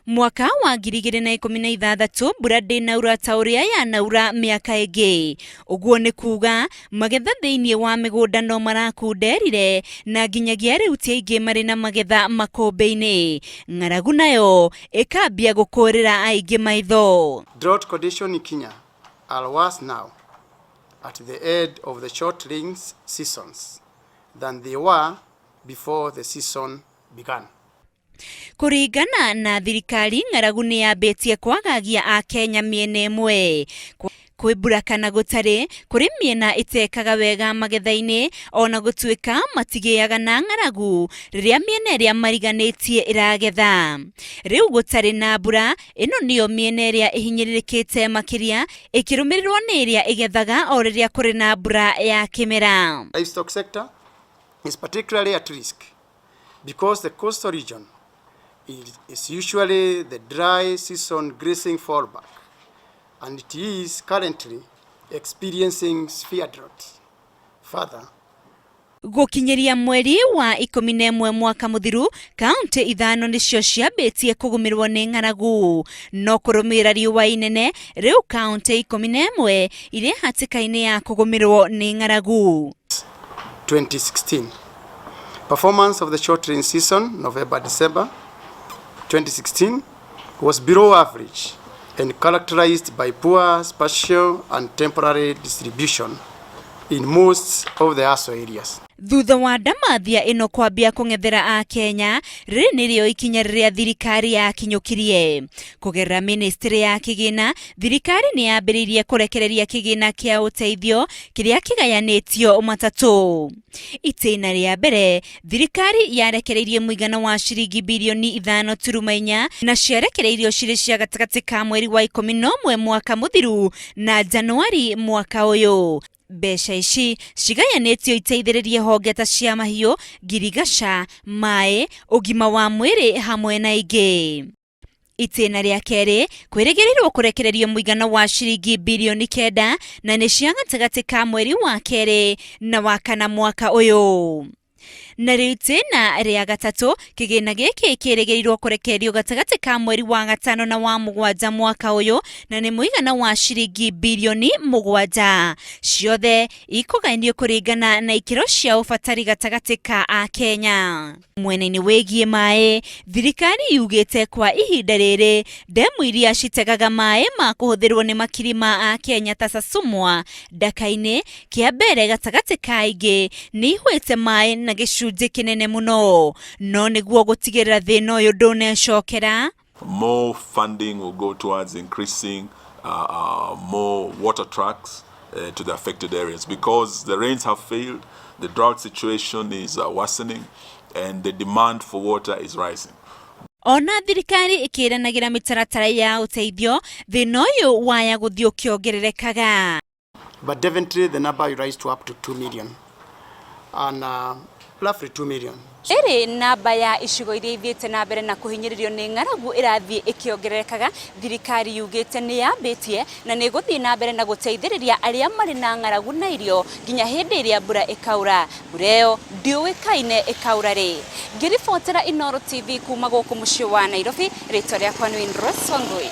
Mwaka wa 2016 mbura ndĩnaura ta ũrĩa yanaura mĩaka ĩngĩ. Ũguo nĩ kuga magetha thĩinĩ wa mĩgũnda no marakunderire na nginyagia rĩu ti aingĩ marĩ na magetha makũmbĩ-inĩ. Ng'aragu nayo ĩkambia gũkũrĩra aingĩ maitho. Drought conditions in Kenya are worse now at the end of the short rains seasons than they were before the season began. Kũringana na thirikari, ng'aragu nĩ yambĩtie kwagagia Akenya mĩena ĩmwe. Kwĩ mbura kana gũtarĩ, kũrĩ mĩena ĩtekaga wega magetha-inĩ ona gũtuĩka matigĩaga na ng'aragu rĩrĩa mĩena ĩrĩa mariganĩtie ĩragetha. Rĩu gũtarĩ na mbura, ĩno nĩyo mĩena ĩrĩa ĩhinyĩrĩrĩkĩte makĩria ĩkĩrũmĩrĩrwo nĩ ĩrĩa ĩgethaga o rĩrĩa kũrĩ na mbura ya kĩmera. Livestock sector is particularly at risk because the coastal region is usually the dry season grazing fallback, and it is currently experiencing severe drought. Further, Gũkinyĩria mweri wa 11 mwaka mũthiru, kaunti ithano nĩcio ciambĩtie kũgũmĩrwo nĩ ng'aragu. No kũrũmĩrĩra riũa inene, rĩu kaunti 11 irĩ hatĩka-inĩ ya kũgũmĩrwo nĩ ng'aragu. 2016. Performance of the short rain season, November-December 2016, was below average and characterized by poor spatial and temporary distribution in most of the ASO areas. Thutha wa ndamathia ĩno kwambia kũng'ethera Akenya, rĩrĩ nĩrĩo ikinya rĩrĩa thirikari yakinyũkirie. Kũgerera ministry ya kĩgĩna, thirikari nĩ yambĩrĩirie kũrekereria kĩgĩna kĩa ũteithio kĩrĩa kĩgayanĩtio matatũ. Itĩna rĩa mbere, thirikari yarekereirie mũigana wa ciringi birioni 5.4 na ciarekereirio cirĩ cia gatagatĩ ka mweri wa 11 mwaka mũthiru na Januari mwaka ũyũ. Mbeca ici cigayanĩtio iteithĩrĩrie honge ta cia mahiũ, ngirigaca, maĩ, ũgima wa mwĩrĩ hamwe na ingĩ. Itĩna rĩa kerĩ kwĩrĩgĩrĩrwo kũrekererio mũigana wa ciringi birioni 9 na nĩ cia gatagatĩ ka mweri wa kerĩ na wa kana mwaka ũyũ. Na rĩu itĩna rĩa gatatũ, kĩgĩna gĩkĩ kĩrĩgĩrĩirwo kũrekererio gatagatĩ ka mweri wa gatano na wa mũgwanja mwaka ũyũ na nĩ mũigana wa ciringi birioni 7. Ciothe ikũgayanio kũringana na ikĩro cia ũbatari gatagatĩ ka Akenya. Mwena-inĩ wĩgiĩ maĩ, thirikari yugĩte kwa ihinda rĩrĩ ndemu iria citegaga maĩ ma kũhũthĩrwo nĩ makiri ma Akenya ta Sasumwa, Ndaka-inĩ, Kĩambere gatagatĩ ka ingĩ nĩ ihwĩte maĩ na gĩcunjĩ kĩnene mũno. No nĩguo gũtigĩrĩra thĩna ũyũ ndũnecokera, More funding will go towards increasing more water trucks to the affected areas because the rains have failed, the drought situation is worsening, and the demand for water is rising. Ona thirikari ĩkĩranagĩra mĩtaratara ya ũteithio, thĩna ũyũ waya gũthiĩ ũkĩongererekaga. But definitely the number will rise to up to 2 million, and roughly 2 million. Ĩrĩ namba ya icigo iria ithiĩte na mbere na kũhinyĩrĩrio nĩ ng'aragu ĩrathiĩ ĩkĩongererekaga, thirikari yugĩte nĩ yambĩtie na nĩ ĩgũthiĩ na mbere na gũteithĩrĩria arĩa marĩ na ng'aragu na irio nginya hĩndĩ ĩrĩa mbura ĩkaura. Mbura ĩyo ndĩũĩkaine ĩkaura rĩ. Ngĩribotera Inooro TV kuma gũkũ mũciĩ wa Nairobi, rĩtwa rĩakwa nĩ Rose Wangui.